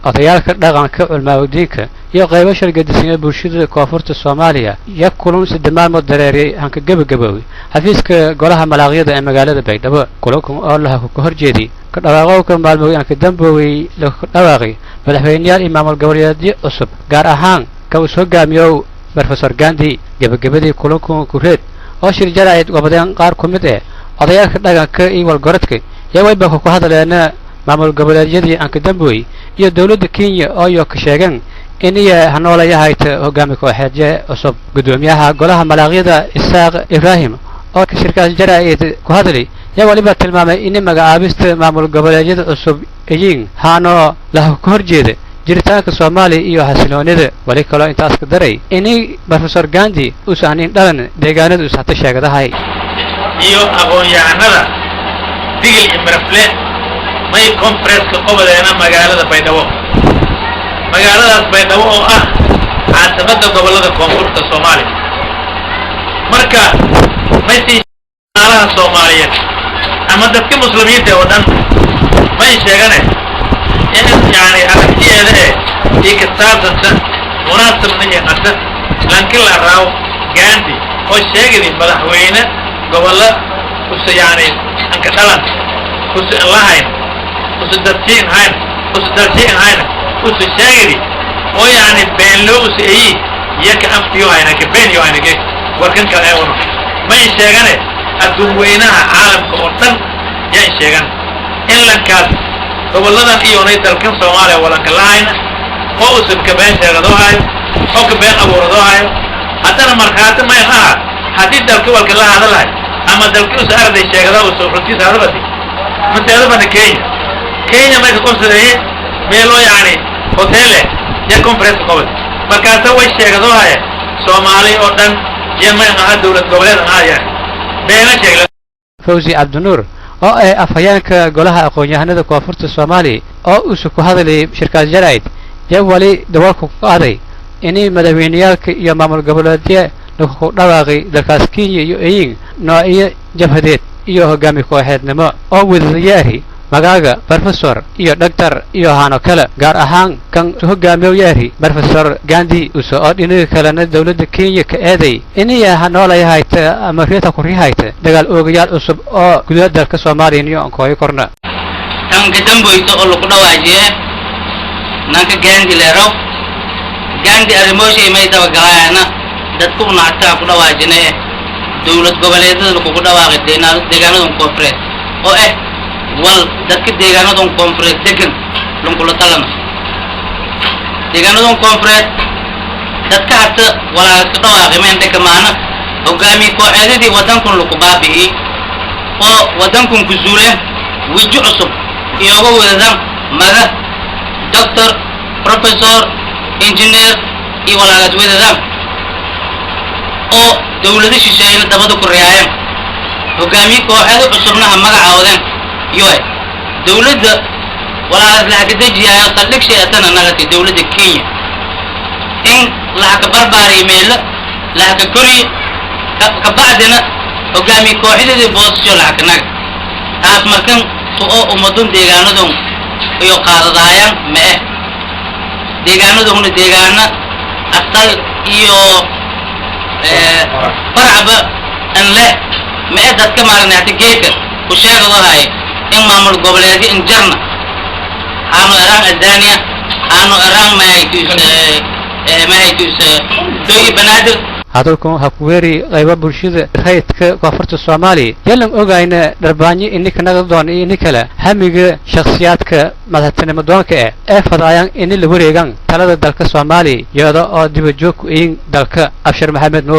Odayaalka dhaqanka, culmaawdiinka iyo qaybo shargadisan ee bulshada koonfurta Soomaaliya ya kulan 3 maalmood dareeriyay hanka gebagaboobay xafiiska golaha malaaqyada ee magaalada Baydhabo. Kulankan oo laha ka horjeeday ka dhawaaqowka maalmood aan ka damboobay lagu dhawaaqay madaxweyneyaal iyo maamul goboleedyo cusub, gaar ahaan ka uu hogaamiyo Professor Gandhi. Gebagabadii kulankan kureed oo shir jaraa'id wabadeen qaar ku mid eh odayaalka dhaqanka iyo walgorodka iyo wayba ku hadleena maamul goboleedyadii aan ka damboobay iyo dowladda Kenya oo iyo ka sheegeen in iyo hanoolaya hayta hogaami kooxeedye cusub. Gudoomiyaha golaha malaaqyada Isaaq Ibraahim oo shirkaas jaraa'id ku hadlay yaa waliba tilmaamay in magacaabista maamul goboleedyada cusub iyiin haanoo laha ka horjeeda jiritaanka Soomaaliya iyo xasiloonida. Wali kaloo intaas ka daray ini Professor Gandhi uusan in dhalan deegaanada uusan hata sheegadahay. Iyo aqoon-yahanada Digil iyo Mirafle may conference-ka qobadeena magaalada Baydhabo, magaaladaas Baydhabo oo ah caasimadda gobollada koonfurta Soomaaliya. Marka may sii alaha Soomaaliyeed ama dadka Muslimiinta oo dhan may sheegane in yani aragtiyeeda ee iyo ka saabsanta munaasabna iyo qasa lankin la raaw Gandhi oo sheegadi madaxweyne gobollo use yani anka dhalan use an lahayn, use dadsiin hayn, use dalsiin hayn, use sheegadi oo yani beenloo use eyi iyo ka aftiyo hayna ka beenyo hayna ge warkan kale ee wano may sheegane adduun weynaha caalamka oo dhan yaan sheegan in lankaas gobolladan iyonay dalkan Soomaaliya walanka lahayna oo usan ka been sheegadoo hayo oo ka been abuuradoo hayo. Haddana markhaati mayn aha haddii dalka walka la hada lahay ama dalki usa arday sheegada usa runtiisa hadabati maseedabana Kenya. Kenya may ka qabsadeye meeloo yacni hotele ya conference qabad, markaasa way sheegadoo haya Soomaali oo dhan iyo mayn aha dowlad goboleed ahaa yani beena sheegla. Fawzi Cabdinuur oo ah afhayeenka golaha aqoon-yahanada koonfurta Soomaaliya oo uusa ku hadlayay shirkaas jaraa'id yaa wali daboolka ku qaaday inay madaxweyneyaalka iyo maamul goboleedya lagu dhawaaqay dalkaas Kenya iyo eyin noocyo jabhadeed iyo hogaami kooxeednimo oo wadadayaari magaaga professor iyo doctor iyo haano kale, gaar ahaan kan hogaamiyo yaari Professor Gandhi use oo dhinaga kalena dowladda Kenya ka eeday inay hanoolaya hayta ama reeta ku rihayta dagaal oogayaal cusub oo gudaha dalka Soomaaliya iyo ankooyo korna. Tanka damboyto oo lagu dhawaajiye nanka Gandhi leero Gandhi arrimooshay may dabagalaayana dadku unactaa ku dhawaajine dowlad goboleedyada lakugu dhawaaqay deegaanadan koonfureed oo eh wal dadka deegaanadan koonfureed degan lankula talana deegaanadan koonfureed dadka hata walaaska dhawaaqay mayn dhekamaana hogaamiye kooxeedyadii waddankun laku baabi'iyey oo waddankun ku zuuleen weji cusub iyooga wadadan maga doctor, professor, engineer iyo walaagaas wadadan oo dawlado shisheeyena dabada ku riyaayeen, hogaamiye kooxeedo cusubna ha magacaawdeen yoy dawladda walaagaas laxaka dejiyaayo saldhig shay-atana nagatay dawladda Kenya in laxaka barbaariyo meelo laxaka koriyo kabacdina hogaamiye kooxyadii boosasho laxaka naga taas. Markan tu oo ummadun deegaanadun iyo qaadadaayaan ma eh deegaanaduna deegaana asal iyo faracba an leh ma eh dadka maaragna hata geedka ku sheegado hay in maamul goboleedyo in jarna aanu eraan Azania, aanu eraan mahaytus Dooyi Banaadir. Hadalkan ha ku weeri qayba bulshada rayidka koonfurta Soomaaliya yalan ogayna dharbaanyo ininka naga doon iyo ini kale hamiga shakhsiyaadka madaxtinimo doonka eh ee fadaayaan ini la wareegan talada dalka Soomaaliya iyada oo dibajoog ku iyin dalka. Abshir Maxamed Nuur.